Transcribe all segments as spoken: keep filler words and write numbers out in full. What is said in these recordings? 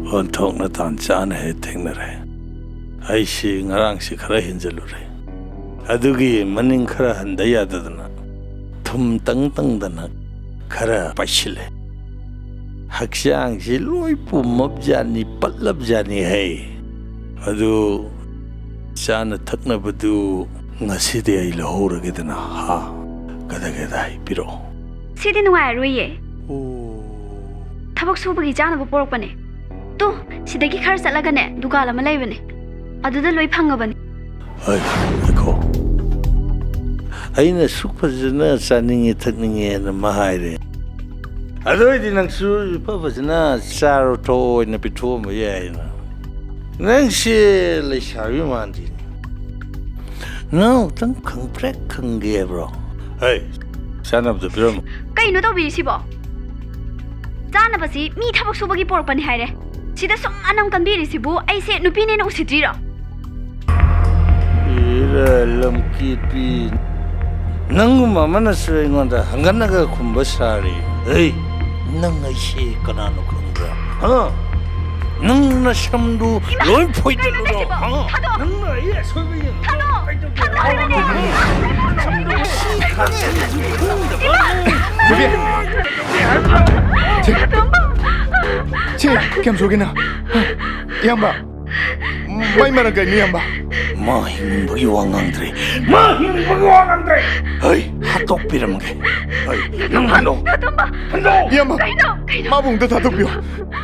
ꯑꯣꯟꯊꯣꯛꯅ ꯇꯥꯟ ꯆꯥꯅ ꯍꯦꯛ ꯊꯦꯡꯅꯔꯦ꯫ ꯑꯩꯁꯤ ꯉꯔꯥꯡꯁꯤ ꯈꯔ ꯍꯦꯟꯖꯜꯂꯨꯔꯦ꯫ ꯑꯗꯨꯒꯤ ꯃꯅꯤꯡ ꯈꯔ ꯍꯟꯗ ꯌꯥꯗꯗꯅ ꯊꯨꯝ ꯇꯪ ꯇꯪꯗꯅ ꯈꯔ ꯄꯥꯏꯁꯤꯜꯂꯦ꯫ ꯍꯛꯆꯥꯡꯁꯤ ꯂꯣꯏ ꯄꯨꯝꯃꯕꯖꯥꯠꯅꯤ, ꯄꯠꯂꯕꯖꯥꯠꯅꯤ ꯍꯩ꯫ ꯑꯗꯨ ꯆꯥꯅ ꯊꯛꯅꯕꯗꯨ ꯉꯁꯤꯗꯤ ꯑꯩ ꯂꯧꯍꯧꯔꯒꯦꯗꯅ, ꯍꯥ? ꯀꯗꯥꯏ ꯀꯗꯥꯏ ꯄꯤꯔꯛꯑꯣ꯫ ꯁꯤꯗꯤ ꯅꯨꯡꯉꯥꯏꯔꯔꯣꯏꯌꯦ꯫ ꯑꯣ꯫ ꯊꯕꯛ ꯁꯨꯕꯒꯤ ꯆꯥꯅꯕ ꯄꯣꯔꯛꯄꯅꯦ꯫ ꯇꯣ, ꯁꯤꯗꯒꯤ ꯈꯔ ꯆꯠꯂꯒꯅꯦ, ꯗꯨꯀꯥꯟ ꯑꯃ ꯂꯩꯕꯅꯦ꯫ ꯑꯗꯨꯗ ꯂꯣꯏ ꯐꯪꯉꯕꯅꯦ꯫ ꯍꯣꯏ, ꯉꯥꯏꯈꯣ꯫ ꯑꯩꯅ ꯁꯨꯛ ꯐꯖꯅ ꯆꯥꯅꯤꯡꯉꯤ ꯊꯛꯅꯤꯡꯉꯦꯅ ꯃꯥ ꯍꯥꯏꯔꯦ꯫ ꯑꯗꯨ ꯑꯣꯏꯗꯤ ꯅꯪꯁꯨ ꯏꯐ ꯐꯖꯅ ꯆꯥꯔꯣ ꯊꯛꯑꯣ ꯑꯣꯏꯅ ꯄꯤꯊꯣꯛꯑꯝꯕ ꯌꯥꯏꯅ꯫ ꯅꯪꯁꯦ ꯂꯩꯁꯥꯕꯤ ꯃꯥꯟꯗꯦꯅꯦ꯫ ꯅꯪ ꯑꯃꯨꯛꯇꯪ ꯈꯪꯄ꯭ꯔꯦꯛ ꯈꯪꯒꯦ ꯍꯥꯏꯕ꯭ꯔꯣ? ꯍꯩ, ꯆꯥꯅꯕꯗꯣ ꯄꯤꯔꯝꯃꯣ꯫ ꯀꯩꯅꯣ ꯇꯧꯕꯤꯔꯤꯁꯤꯕꯣ? ꯆꯥꯅꯕꯁꯤ ꯃꯤ ꯊꯕꯛ ꯁꯨꯕꯒꯤ ꯄꯣꯔꯛꯄꯅꯤ ꯍꯥꯏꯔꯦ꯫ ꯁꯤꯗ ꯁꯨꯝ ꯑꯅꯝ ꯀꯟꯕꯤꯔꯤꯁꯤꯕꯨ ꯑꯩꯁꯦ ꯅꯨꯄꯤꯅꯦꯅ ꯎꯁꯤꯠꯇ꯭ꯔꯤꯔꯣ? ꯏꯔ ꯂꯝꯀꯤꯠꯄꯤ, ꯅꯪꯒꯨꯝꯕ ꯑꯃꯅꯁꯨ ꯑꯩꯉꯣꯟꯗ ꯍꯪꯒꯠꯅꯒ ꯈꯨꯝꯕ ꯁꯥꯔꯤ꯫ ꯍꯩ, ꯅꯪ ꯑꯩꯁꯦ ꯀꯅꯥꯅꯣ ꯈꯪꯕ꯭ꯔꯥ? ꯍꯥ? ꯅꯪ ꯅꯁꯝꯗꯨ ꯏꯃꯥ! ꯂꯣꯏ ꯐꯣꯏꯗꯠꯂꯨꯔꯣ꯫ ꯀꯩꯅꯣꯅꯦ ꯁꯤꯕꯣ? ꯍꯥ? ꯊꯥꯗꯣꯛꯑꯣ! ꯅꯪꯅ ꯑꯩ ꯑꯁꯣꯏꯕ ꯌꯦꯡꯉꯒ ꯊꯥꯗꯣꯛꯑꯣ! ꯀꯩꯗꯧꯒꯦ? ꯊꯥꯗꯣꯛꯑꯣ! ꯅꯁꯝꯗꯨ ꯁꯤ ꯈꯥꯁꯤ ꯈꯪꯗꯕ? ꯏꯃꯥ! ꯁꯤ ꯀꯌꯥꯝ ꯁꯣꯛꯒꯦꯅ? ꯏꯌꯥꯝꯕ, ꯃꯥꯏ ꯃꯔꯝ ꯀꯩꯅꯣ, ꯏꯌꯥꯝꯕ? ꯃꯥ ꯍꯤꯡꯕꯒꯤ ꯋꯥ ꯉꯥꯡꯗ꯭ꯔꯦ꯫ ꯃꯥ ꯍꯤꯡꯕꯒꯤ ꯋꯥ ꯉꯥꯡꯗ꯭ꯔꯦ꯫ ꯍꯩ, ꯍꯥꯠꯇꯣꯛꯄꯤꯔꯝꯒꯦ꯫ ꯍꯩ, ꯅꯪ ꯍꯟꯗꯣ꯫ ꯅꯇꯣꯝꯕ! ꯍꯟꯗꯣ! ꯏꯌꯥꯝꯕ, ꯀꯩꯅꯣ? ꯀꯩꯅꯣ? ꯃꯥꯕꯨ ꯑꯝꯇ ꯊꯥꯗꯣꯛꯄꯤꯌꯣ꯫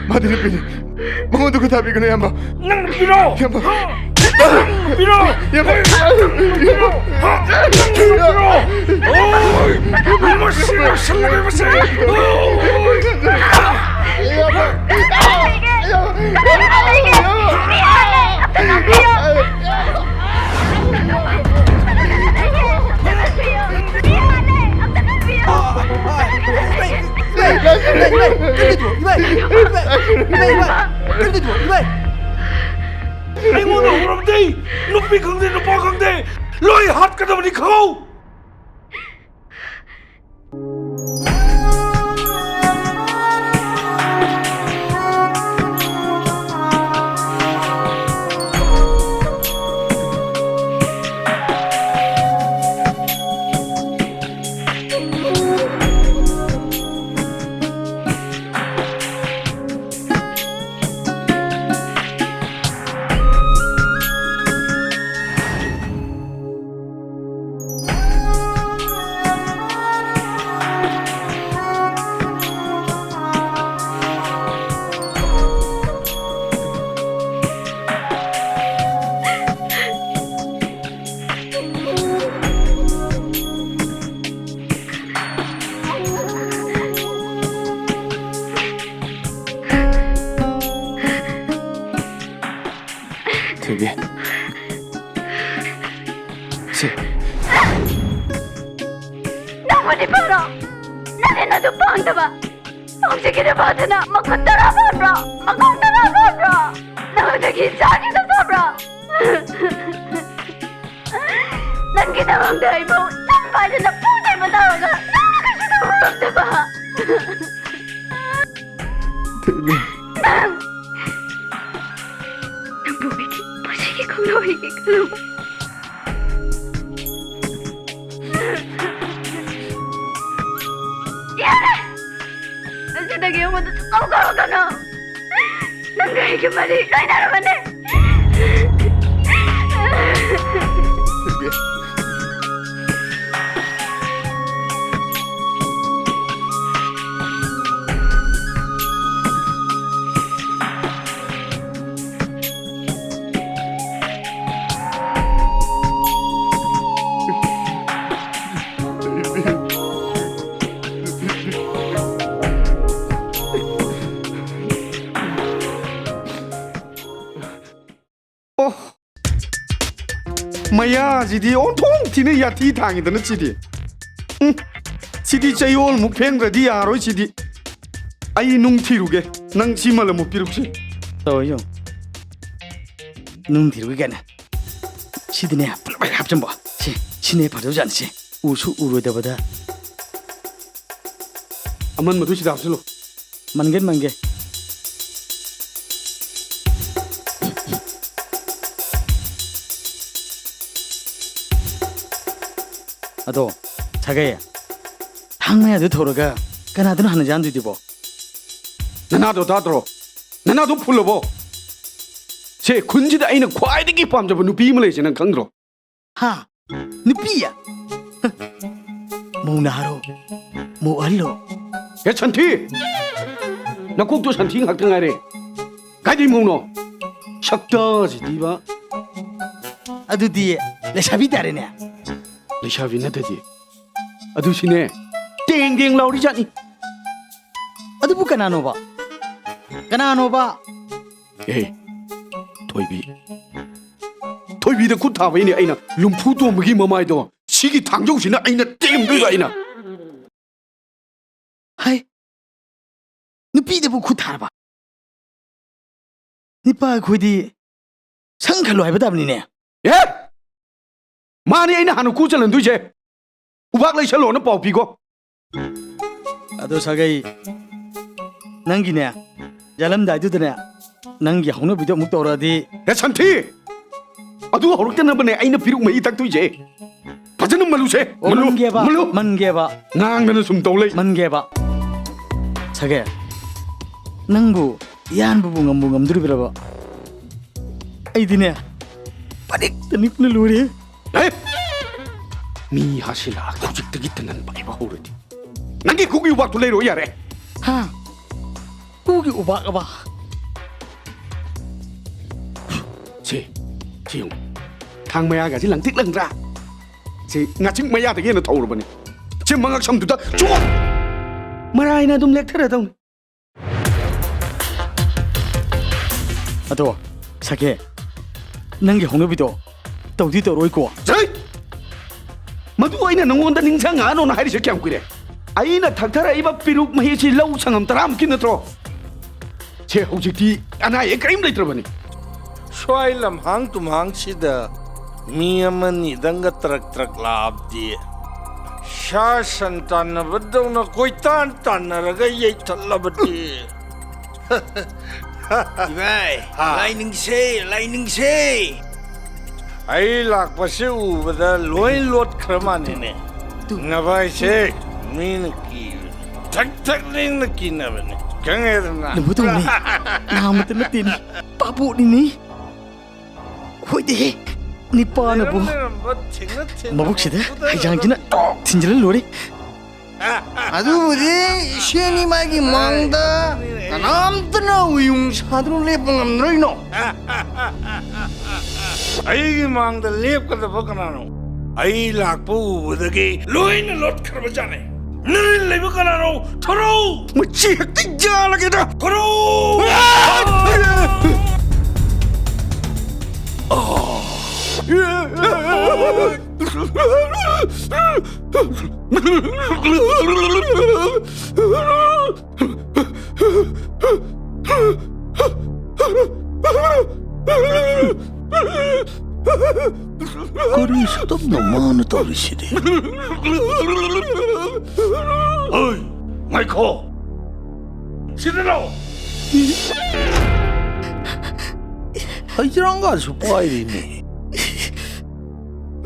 ꯃꯥꯗꯤ ꯅꯨꯄꯤꯅꯤ꯫ ꯃꯉꯣꯟꯗ ꯈꯨꯠ ꯊꯥꯕꯤꯒꯅꯨ, ꯏꯌꯥꯝꯕ꯫ ꯅꯪ ꯅꯨꯄꯤꯔꯣ? ꯏꯌꯥꯝꯕ꯫ ꯅꯪ ꯅꯨꯄꯤꯔꯣ? ꯏꯌꯥꯝꯕ꯫ ꯍꯩ, ꯅꯪ ꯅꯨꯄꯤꯔꯣ? ꯍꯥ? ꯅꯪ ꯅꯨꯄꯤꯔꯣ? ꯑꯣꯏ! ꯃꯁꯤ ꯂꯣꯏꯁꯤꯜꯂꯒꯦ, ꯃꯁꯤ! ꯑꯣꯏ! ꯑꯩꯉꯣꯟꯗ ꯍꯧꯔꯕꯗꯤ ꯅꯨꯄꯤ ꯈꯪꯗꯦ, ꯅꯨꯄꯥ ꯈꯪꯗꯦ, ꯂꯣꯏ ꯍꯥꯠꯀꯗꯕꯅꯤ, ꯈꯪꯍꯧ! ꯊꯣꯏꯕꯤ꯫ ꯁꯦ꯫ ꯅꯪꯕꯨꯗꯤ ꯐꯔꯣ? ꯅꯪꯗꯤ ꯅꯗꯨ ꯄꯥꯡꯗꯕ꯫ ꯍꯧꯖꯤꯛꯀꯤꯗꯤ ꯐꯗꯅ ꯃꯈꯨꯠ ꯇꯔꯥ ꯐꯣꯟꯕ꯭ꯔꯣ? ꯃꯈꯣꯡ ꯇꯔꯥ ꯐꯣꯟꯕ꯭ꯔꯣ? ꯅꯪꯗꯒꯤ ꯆꯥꯈꯤꯗ ꯐꯕ꯭ꯔꯣ? ꯅꯪꯒꯤꯗꯃꯛꯇ ꯑꯩꯕꯨ ꯅꯪ ꯄꯥꯏꯗꯅ ꯄꯨꯗꯦꯕ ꯇꯧꯔꯒ ꯅꯪꯅ ꯀꯩꯁꯨ ꯇꯧꯔꯛꯇꯕ꯫ ꯊꯣꯏꯕꯤ꯫ ꯅꯪ ꯅꯪꯕꯨ ꯃꯤꯒꯤ ꯃꯁꯤꯒꯤ ꯈꯣꯡꯂꯣꯏꯒꯤ ꯈꯜꯂꯨꯕ꯫ ꯌꯥꯔꯦ! ꯉꯁꯤꯗꯒꯤ ꯑꯩꯉꯣꯟꯗ ꯁꯨꯡꯀꯧ ꯀꯧꯔꯛꯀꯅꯨ꯫ ꯅꯪꯒ ꯑꯩꯒꯤ ꯃꯔꯤ ꯂꯣꯏꯅꯔꯕꯅꯦ꯫ ꯑꯣ, ꯃꯌꯥꯁꯤꯗꯤ ꯑꯣꯟꯊꯣꯛ ꯊꯤꯅ ꯌꯥꯊꯤ ꯊꯥꯡꯉꯤꯗꯅ ꯁꯤꯗꯤ꯫ ꯎꯝ, ꯁꯤꯗꯤ ꯆꯌꯣꯜꯃꯨꯛ ꯐꯦꯡꯗ꯭ꯔꯗꯤ ꯌꯥꯔꯣꯏ ꯁꯤꯗꯤ꯫ ꯑꯩ ꯅꯨꯡ ꯊꯤꯔꯨꯒꯦ, ꯅꯪ ꯁꯤꯃ ꯑꯃꯨꯛ ꯄꯤꯔꯨꯛꯁꯤ꯫ ꯇꯧ, ꯌꯦꯡꯉꯨ꯫ ꯅꯨꯡ ꯊꯤꯔꯨꯒꯦ ꯀꯥꯏꯅ꯫ ꯁꯤꯗꯤꯅꯦ, ꯄꯨꯂꯞ ꯍꯦꯛ ꯍꯥꯞꯆꯤꯟꯕ꯫ ꯁꯤ, ꯁꯤꯅꯦ ꯐꯗꯧꯖꯥꯠꯅꯤ, ꯁꯤ꯫ ꯎꯁꯨ ꯎꯔꯣꯏꯗꯕꯗ꯫ ꯑꯃꯟꯕꯗꯨ ꯁꯤꯗ ꯍꯥꯞꯆꯤꯜꯂꯨ꯫ ꯃꯟꯒꯦ, ꯃꯟꯒꯦ꯫ ꯑꯗꯣ, ꯁꯥꯒꯩ, ꯊꯥꯡ ꯃꯌꯥꯗꯨ ꯊꯧꯔꯒ ꯀꯅꯥꯗꯅꯣ ꯍꯥꯟꯅ ꯌꯥꯟꯗꯣꯏꯗꯨꯕꯣ? ꯅꯅꯥꯗꯣ ꯇꯥꯗ꯭ꯔꯣ? ꯅꯅꯥꯗꯣ ꯐꯨꯜꯂꯕꯣ? ꯁꯦ, ꯈꯨꯟꯁꯤꯗ ꯑꯩꯅ ꯈ꯭ꯋꯥꯏꯗꯒꯤ ꯄꯥꯝꯖꯕ ꯅꯨꯄꯤ ꯑꯃ ꯂꯩꯁꯦ ꯅꯪ ꯈꯪꯗ꯭ꯔꯣ? ꯍꯥ? ꯅꯨꯄꯤ? ꯃꯧ ꯅꯍꯥꯔꯣ? ꯃꯧ ꯑꯍꯜꯂꯣ? ꯑꯦ, ꯁꯟꯊꯤ! ꯅꯀꯣꯛꯇꯣ ꯁꯟꯊꯤ ꯉꯥꯛꯇ ꯉꯥꯏꯔꯦ꯫ ꯀꯥꯏꯗꯩ ꯃꯧꯅꯣ? ꯁꯛꯇꯥꯁꯤꯗꯤꯕ꯫ ꯑꯗꯨꯗꯤ ꯂꯩꯁꯥꯕꯤ ꯇꯥꯔꯦꯅꯦ꯫ ꯂꯩꯁꯥꯕꯤ ꯅꯠꯇꯗꯤ꯫ ꯑꯗꯨꯁꯨꯅꯦ, ꯇꯦꯡ ꯇꯦꯡ ꯂꯥꯎꯔꯤ ꯖꯥꯠꯅꯤ꯫ ꯑꯗꯨꯕꯨ ꯀꯅꯥꯅꯣꯕ? ꯀꯅꯥꯅꯣꯕ? ꯑꯦ, ꯊꯣꯏꯕꯤ, ꯊꯣꯏꯕꯤꯗ ꯈꯨꯠ ꯊꯥꯕꯩꯅꯦ ꯑꯩꯅ ꯂꯨꯝꯐꯨ ꯇꯣꯝꯕꯒꯤ ꯃꯃꯥꯏꯗꯣ ꯁꯤꯒꯤ ꯊꯥꯡꯖꯧꯁꯤꯅ ꯑꯩꯅ ꯇꯦꯝꯗꯣꯏꯕ ꯑꯩꯅ꯫ ꯍꯥꯏ, ꯅꯨꯄꯤꯗꯕꯨ ꯈꯨꯠ ꯊꯥꯔꯕ? ꯅꯤꯄꯥ ꯑꯩꯈꯣꯏꯗꯤ ꯁꯪ ꯈꯜꯂꯣ ꯍꯥꯏꯕ ꯇꯥꯕꯅꯤꯅꯦ꯫ ꯑꯦ, ꯃꯥꯅꯤ ꯑꯩꯅ ꯍꯥꯟꯅ ꯀꯨ ꯆꯜꯍꯟꯗꯣꯏꯁꯦ꯫ ꯎꯕꯥꯛ ꯂꯩꯁꯜꯂꯣꯅ ꯄꯥꯎ ꯄꯤꯀꯣ꯫ ꯑꯗꯣ ꯁꯥꯒꯩ, ꯅꯪꯒꯤꯅꯦ, ꯌꯥꯜꯂꯝꯗꯥꯏꯗꯨꯗꯅꯦ, ꯅꯪꯒꯤ ꯍꯧꯅꯕꯤꯗꯣ ꯑꯃꯨꯛ ꯇꯧꯔꯛꯑꯗꯤ꯫ ꯍꯦ ꯁꯟꯊꯤ! ꯑꯗꯨ ꯍꯧꯔꯛꯇꯅꯕꯅꯦ ꯑꯩꯅ ꯄꯤꯔꯨꯛ ꯃꯍꯤ ꯊꯛꯇꯣꯏꯁꯦ꯫ ꯐꯖꯅ ꯃꯜꯂꯨꯁꯦ꯫ ꯑꯣ, ꯃꯜꯂꯨ, ꯃꯟꯒꯦꯕ, ꯃꯜꯂꯨ꯫ ꯃꯟꯒꯦꯕ꯫ ꯉꯥꯡꯗꯅ ꯁꯨꯝ ꯇꯧ ꯂꯩ꯫ ꯃꯟꯒꯦꯕ꯫ ꯁꯥꯒꯩ, ꯅꯪꯕꯨ ꯌꯥꯟꯕꯕꯨ ꯉꯝꯕꯨ ꯉꯝꯗꯣꯔꯤꯕ꯭ꯔꯕ? ꯑꯩꯗꯤꯅꯦ, ꯄꯅꯤꯛꯇ ꯅꯤꯛꯄꯅ ꯂꯣꯏꯔꯦ꯫ ꯍꯦ! ꯃꯤ ꯍꯥꯁꯤꯂꯥ ꯍꯧꯖꯤꯛꯇꯒꯤ ꯇꯅꯟ ꯄꯥꯏꯕ ꯍꯧꯔꯗꯤ ꯅꯪꯒꯤ ꯈꯨꯒꯤ ꯎꯕꯥꯛꯇꯨ ꯂꯩꯔꯣ ꯌꯥꯔꯦ꯫ ꯍꯥ? ꯈꯨꯒꯤ ꯎꯕꯥꯛ ꯑꯕ? ꯁꯤ, ꯁꯤ ꯌꯦꯡꯉꯨ꯫ ꯊꯥꯡ ꯃꯌꯥꯒꯁꯤ ꯂꯪꯇ꯭ꯔꯤꯛ ꯂꯪꯗ꯭ꯔꯥ? ꯁꯤ ꯉꯥꯆꯤꯛ ꯃꯌꯥꯗꯒꯤ ꯍꯦꯟꯅ ꯊꯧꯔꯕꯅꯤ꯫ ꯁꯤ ꯃꯉꯛ ꯁꯝꯗꯨꯗ ꯆꯣ! ꯃꯔꯥꯏꯅ ꯑꯗꯨꯝ ꯂꯦꯛꯊꯔꯗꯧꯅꯤ꯫ ꯑꯗꯣ, ꯁꯥꯒꯦ, ꯅꯪꯒꯤ ꯍꯧꯅꯕꯤꯗꯣ ꯇꯧꯗꯤ ꯇꯧꯔꯣꯏꯀꯣ? ꯆꯩ! ꯃꯗꯨ ꯑꯩꯅ ꯅꯉꯣꯟꯗ ꯅꯤꯡꯁꯤꯡꯉꯛꯑꯅꯣꯅ ꯍꯥꯏꯔꯤꯁꯦ ꯀꯌꯥꯝ ꯀꯨꯏꯔꯦ? ꯑꯩꯅ ꯊꯛꯊꯔꯛꯏꯕ ꯄꯤꯔꯨꯛ ꯃꯍꯤꯁꯤ ꯂꯧ ꯁꯪꯉꯝ ꯇꯔꯥꯃꯨꯛꯀꯤ ꯅꯠꯇ꯭ꯔꯣ? ꯁꯦ, ꯍꯧꯖꯤꯛꯇꯤ ꯑꯅꯥ ꯑꯌꯦꯛ ꯀꯔꯤꯝ ꯂꯩꯇ꯭ꯔꯕꯅꯤ꯫ ꯁ꯭ꯋꯥꯏ ꯂꯝꯍꯥꯡ ꯇꯨꯝꯍꯥꯡꯁꯤꯗ ꯃꯤ ꯑꯃꯅꯤꯗꯪꯒ ꯇꯔꯛ ꯇꯔꯛ ꯂꯥꯛꯑꯕꯗꯤ, ꯁꯥ ꯁꯟ ꯇꯥꯟꯅꯕꯗꯧꯅ ꯀꯣꯏꯇꯥꯟ ꯇꯥꯟꯅꯔꯒ ꯌꯩꯊꯠꯂꯕꯗꯤ꯫ ꯏꯕꯥꯏ, ꯍꯥ? ꯂꯥꯏꯅꯤꯡꯁꯦ, ꯂꯥꯏꯅꯤꯡꯁꯦ꯫ ꯑꯩ ꯂꯥꯛꯄꯁꯤ ꯎꯕꯗ ꯂꯣꯏ ꯂꯣꯠꯈ꯭ꯔ ꯃꯥꯜꯂꯤꯅꯦ꯫ ꯇꯨ꯫ ꯅꯚꯥꯏꯁꯦ ꯃꯤꯅ ꯀꯤꯕꯅꯤ, ꯊꯛ ꯊꯛ ꯂꯦꯡꯅ ꯀꯤꯅꯕꯅꯤ, ꯈꯪꯉꯦꯗꯅ? ꯂꯨꯝꯐꯨ ꯇꯣꯝꯕꯤ, ꯅꯍꯥꯃꯛꯇ ꯅꯠꯇꯦꯅꯦ, ꯄꯥꯄꯣꯠꯅꯤꯅꯦ꯫ ꯍꯣꯏꯗꯦꯍꯦ, ꯅꯤꯄꯥꯅꯕꯨ ꯂꯩꯔꯝ ꯂꯩꯔꯝꯕ ꯊꯦꯡꯅ ꯊꯦꯡꯅ ꯃꯕꯨꯛꯁꯤꯗ ꯐꯨꯗꯔꯒ ꯍꯩꯖꯥꯡꯁꯤꯅ ꯇꯣꯛ ꯊꯤꯟꯖꯤꯜꯂ ꯂꯣꯏꯔꯦ꯫ ꯑꯗꯨꯕꯨꯗꯤ ꯏꯆꯦꯅꯤ ꯃꯥꯒꯤ ꯃꯥꯡꯗ ꯀꯅꯥꯝꯇꯅ ꯎꯌꯨꯡ ꯁꯥꯗꯨꯅ ꯂꯦꯞꯄ ꯉꯝꯗ꯭ꯔꯣꯏꯅꯣ? ꯑꯩꯒꯤ ꯃꯥꯡꯗ ꯂꯦꯞꯀꯗꯕ ꯀꯅꯥꯅꯣ? ꯑꯩ ꯂꯥꯛꯄ ꯎꯕꯗꯒꯤ ꯂꯣꯏꯅ ꯂꯣꯠꯈ꯭ꯔꯕ ꯖꯥꯠꯅꯦ꯫ ꯅꯣꯏ ꯂꯩꯕ ꯀꯅꯥꯅꯣ? ꯊꯣꯔꯛꯎ! ꯃꯆꯤ ꯍꯦꯛꯇ ꯌꯥꯜꯂꯒꯦꯗ! ꯊꯣꯔꯛꯎ! ꯀꯔꯤ ꯁꯛꯇꯝꯅꯣ ꯃꯥꯅ ꯇꯧꯔꯤꯁꯤꯗꯤ? ꯍꯣꯏ, ꯉꯥꯏꯈꯣ꯫ ꯁꯤꯗ ꯂꯥꯛꯑꯣ꯫ ꯍꯩꯖꯔꯥꯡꯒꯁꯨ ꯄꯥꯏꯔꯤꯅꯦ꯫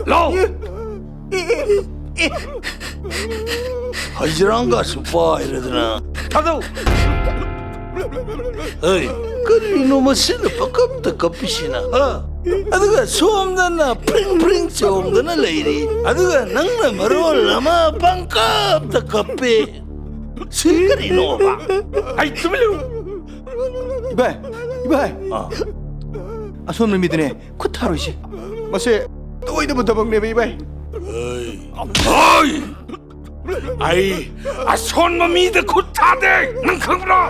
ꯂꯥꯛꯑꯣ꯫ ꯍꯩꯖꯔꯥꯡꯒꯁꯨ ꯄꯥꯏꯔꯗꯅ꯫ ꯊꯥꯗꯧ꯫ ꯍꯩ, ꯀꯔꯤꯅꯣ ꯃꯁꯤꯅ ꯄꯪꯀꯞꯇ ꯀꯞꯄꯤꯁꯤꯅ, ꯍꯥ? ꯑꯗꯨꯒ ꯁꯣꯝꯗꯅ ꯄ꯭ꯔꯤꯡ ꯄ꯭ꯔꯤꯡ ꯆꯣꯡꯗꯅ ꯂꯩꯔꯤ꯫ ꯑꯗꯨꯒ ꯅꯪꯅ ꯃꯔꯣꯜ ꯑꯃ ꯄꯪꯀꯞꯇ ꯀꯞꯄꯤ꯫ ꯁꯤ ꯀꯔꯤꯅꯣꯕ? ꯑꯩ ꯇꯨꯃꯤꯟ ꯂꯩꯌꯨ꯫ ꯏꯕꯥꯏ, ꯏꯕꯥꯏ꯫ ꯑꯥ꯫ ꯑꯁꯣꯝ ꯅꯨꯃꯤꯠꯇꯅꯦ ꯈꯨꯠ ꯊꯥꯔꯣꯏꯁꯤ꯫ ꯃꯁꯦ ꯇꯧꯑꯣꯏꯗꯕ ꯊꯕꯛꯅꯦꯕ, ꯏꯕꯥꯏ꯫ ꯍꯩ꯫ ꯍꯩ! ꯑꯩ ꯑꯁꯣꯟꯕ ꯃꯤꯗ ꯈꯨꯠ ꯊꯥꯗꯦ, ꯅꯪ ꯈꯪꯕ꯭ꯔꯣ?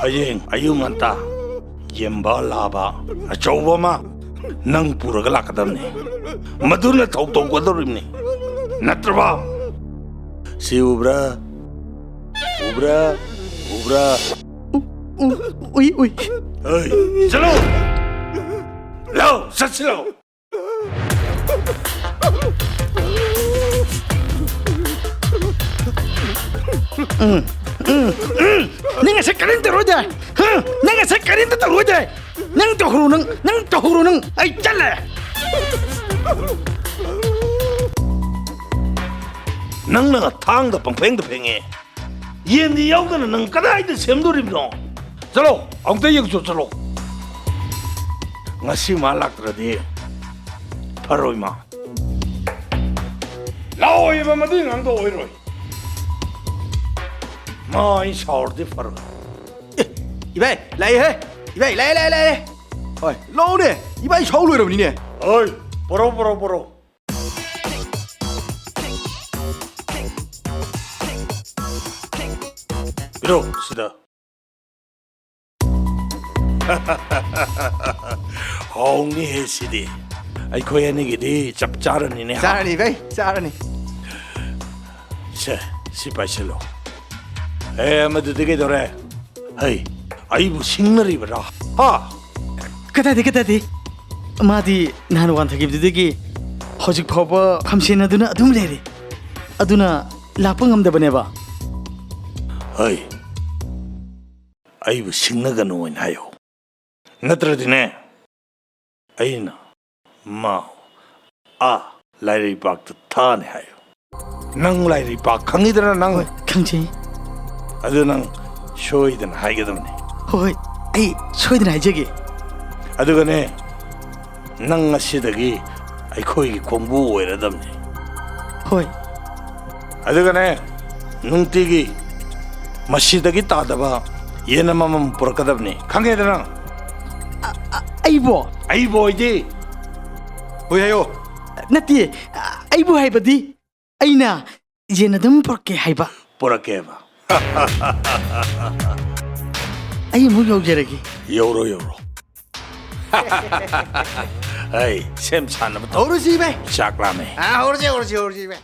ꯍꯌꯦꯡ ꯑꯌꯨꯛ ꯉꯟꯇꯥ ꯌꯦꯟꯕ ꯂꯥꯕ ꯑꯆꯧꯕ ꯑꯃ ꯅꯪ ꯄꯨꯔꯒ ꯂꯥꯛꯀꯗꯕꯅꯤ꯫ ꯃꯗꯨꯅ ꯊꯧꯗꯣꯛꯀꯗꯧꯔꯤꯕꯅꯤ꯫ ꯅꯠꯇ꯭ꯔꯕ? ꯁꯤ ꯎꯕ꯭ꯔꯥ? ꯎꯕ꯭ꯔꯥ? ꯎꯕ꯭ꯔꯥ? ꯎ, ꯎ, ꯎꯏ, ꯎꯏ꯫ ꯍꯩ, ꯆꯠꯂꯣ! ꯂꯥꯎ, ꯆꯠꯁꯤꯂꯣ! ꯎꯝ, ꯎꯝ, ꯎꯝ꯫ ꯅꯪ ꯉꯁꯤ ꯀꯔꯤꯝ ꯇꯧꯔꯣꯏꯗꯥꯏ? ꯍꯥ? ꯅꯪ ꯉꯁꯤ ꯀꯔꯤꯝꯇ ꯇꯧꯔꯣꯏꯗꯥꯏ? ꯅꯪ ꯇꯧꯍꯧꯔꯣ, ꯅꯪ, ꯅꯪ ꯇꯧꯍꯧꯔꯣ, ꯅꯪ꯫ ꯑꯩ ꯆꯠꯂꯦ꯫ ꯅꯪꯅ ꯊꯥꯡꯗ ꯄꯪꯐꯦꯡꯗ ꯐꯦꯡꯉꯦ꯫ ꯌꯦꯟꯗꯤ ꯌꯥꯎꯗꯅ ꯅꯪ ꯀꯗꯥꯏꯗ ꯁꯦꯝꯗꯣꯔꯤꯕꯅꯣ? ꯆꯠꯂꯣ, ꯑꯃꯨꯛꯇ ꯌꯦꯡꯆꯣ ꯆꯠꯂꯣ꯫ ꯉꯁꯤ ꯃꯥ ꯂꯥꯛꯇ꯭ꯔꯗꯤ ꯐꯔꯣꯏ ꯃꯥ꯫ ꯂꯥꯛꯑꯣꯏꯕ, ꯃꯗꯨꯏ ꯑꯉꯥꯡꯗꯣ ꯑꯣꯏꯔꯣꯏ꯫ ꯃꯥ ꯑꯩ ꯁꯥꯎꯔꯗꯤ ꯐꯔꯣꯏ꯫ ꯑꯦ, ꯏꯕꯥꯏ, ꯂꯥꯛꯑꯦꯍꯦ꯫ ꯏꯕꯥꯏ, ꯂꯥꯛꯑꯦ, ꯂꯥꯛꯑꯦ, ꯂꯥꯛꯑꯦ꯫ ꯍꯣꯏ, ꯂꯥꯛꯑꯣꯅꯦ꯫ ꯏꯕꯥꯏ ꯁꯥꯎ ꯂꯣꯏꯔꯕꯅꯤꯅꯦ꯫ ꯍꯣꯏ, ꯄꯣꯔꯛꯑꯣ, ꯄꯣꯔꯛꯑꯣ, ꯄꯣꯔꯛꯑꯣ꯫ ꯄꯤꯔꯣ ꯁꯤꯗ꯫ ꯍꯥꯎꯅꯤꯍꯦ ꯁꯤꯗꯤ꯫ ꯑꯩꯈꯣꯏ ꯑꯅꯤꯒꯤꯗꯤ ꯆꯞ ꯆꯥꯔꯅꯤꯅꯦ, ꯍꯥ? ꯆꯥꯔꯅꯤ ꯚꯥꯏ, ꯆꯥꯔꯅꯤ꯫ ꯁꯦ, ꯁꯤ ꯄꯥꯏꯁꯤꯜꯂꯣ꯫ ꯑꯦ, ꯑꯃꯗꯨꯗꯤ ꯀꯩꯗꯧꯔꯦ? ꯍꯩ, ꯑꯩꯕꯨ ꯁꯤꯡꯅꯔꯤꯕꯔꯥ? ꯍꯥ? ꯀꯗꯥꯏꯗꯩ, ꯀꯗꯥꯏꯗꯩ? ꯃꯥꯗꯤ ꯅꯍꯥꯟ ꯋꯥꯟꯊꯈꯤꯕꯗꯨꯗꯒꯤ ꯍꯧꯖꯤꯛ ꯐꯥꯎꯕ ꯈꯝꯁꯦꯟꯅꯗꯨꯅ ꯑꯗꯨꯝ ꯂꯩꯔꯤ꯫ ꯑꯗꯨꯅ ꯂꯥꯛꯄ ꯉꯝꯗꯕꯅꯦꯕ꯫ ꯍꯩ, ꯑꯩꯕꯨ ꯁꯤꯡꯅꯒꯅꯨ ꯍꯥꯏꯅ ꯍꯥꯏꯌꯨ꯫ ꯅꯠꯇ꯭ꯔꯗꯤꯅꯦ, ꯑꯩꯅ ꯃꯥ ꯑꯥ ꯂꯥꯏꯔꯩꯄꯥꯛꯇ ꯊꯥꯅꯤ ꯍꯥꯏꯌꯨ꯫ ꯅꯪ ꯂꯥꯏꯔꯩꯄꯥꯛ ꯈꯪꯉꯤꯗꯅ ꯅꯪ? ꯍꯣꯏ, ꯈꯪꯖꯩ꯫ ꯑꯗꯨ ꯅꯪ ꯁꯣꯏꯗꯅ ꯍꯥꯏꯒꯗꯕꯅꯤ꯫ ꯍꯣꯏ, ꯍꯣꯏ, ꯑꯩ ꯁꯣꯏꯗꯅ ꯍꯥꯏꯖꯒꯦ꯫ ꯑꯗꯨꯒꯅꯦ, ꯅꯪ ꯉꯁꯤꯗꯒꯤ ꯑꯩꯈꯣꯏꯒꯤ ꯀꯣꯡꯕꯨ ꯑꯣꯏꯔꯗꯕꯅꯤ꯫ ꯍꯣꯏ꯫ ꯑꯗꯨꯒꯅꯦ, ꯅꯨꯡꯇꯤꯒꯤ ꯃꯁꯤꯗꯒꯤ ꯇꯥꯗꯕ ꯌꯦꯟ ꯑꯃꯃꯝ ꯄꯨꯔꯛꯀꯗꯕꯅꯤ꯫ ꯈꯪꯉꯦꯗꯅ? ꯑꯩꯕꯣ? ꯑꯩꯕꯣ ꯍꯥꯏꯗꯤ? ꯍꯣꯏ ꯍꯥꯏꯌꯣ꯫ ꯅꯠꯇꯦ, ꯑꯩꯕꯨ ꯍꯥꯏꯕꯗꯤ ꯑꯩꯅ ꯌꯦꯟ ꯑꯗꯨꯝ ꯄꯨꯔꯛꯀꯦ ꯍꯥꯏꯕ꯫ ꯄꯨꯔꯛꯀꯦꯕ꯫ ꯑꯩ ꯑꯃꯨꯛ ꯌꯧꯖꯔꯒꯦ꯫ ꯌꯧꯔꯣ, ꯌꯧꯔꯣ꯫ ꯑꯩ ꯁꯦꯝ ꯁꯥꯅꯕ ꯇꯧ꯫ ꯍꯧꯔꯁꯤ, ꯚꯥꯏ꯫ ꯆꯥꯛ ꯂꯥꯝꯃꯦ꯫ ꯑꯥ, ꯍꯧꯔꯁꯤ, ꯍꯧꯔꯁꯤ, ꯍꯧꯔꯁꯤ, ꯚꯥꯏ꯫